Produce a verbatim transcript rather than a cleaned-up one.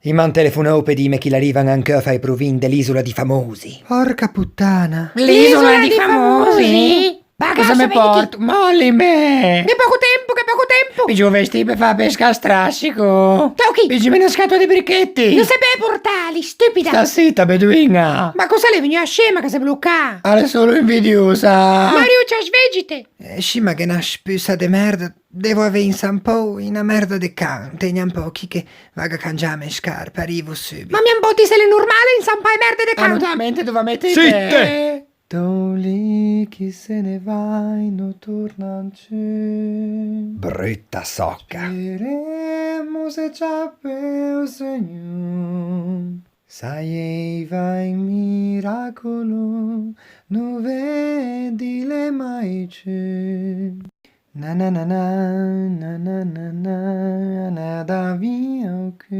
I m'an telefonou pe dîme che i l'arrivan ancheu a fâ i provin de l'Isola di Famosi. Porca puttana! L'Isola di Famosi? Va, cosa me pòrto? Mollime! Gh'é pöco tempo, gh'é pöco tempo! Piggio o vestî pe fâ pesca a strascico! Tocchi! Piggime na scatola de bricheti! No se peuve portâli, stupida! Sta sita, beduiña! Ma cos'é, l'é vegnuo scema che se bloca? A l'é solo invidiosa! Mariuccia, sveggite! Eh, scì, ma gh'é na spusa de merda, devo avê insampou in na merda de can, tegna un pö, chì che vago a cangiâme e scarpe, arrivo subito. Ma mi an boti se l'é normale insampâ e merde de can? Ah, no te à mente dove metite? Zitte! Dou lì chi se ne vai, no tornan ciù. Brutta socca. Speremo se ciape o Segnô. Saieiva un miracolo, no vedile mai ciù. Na na na na, na na na na, na da via o cù.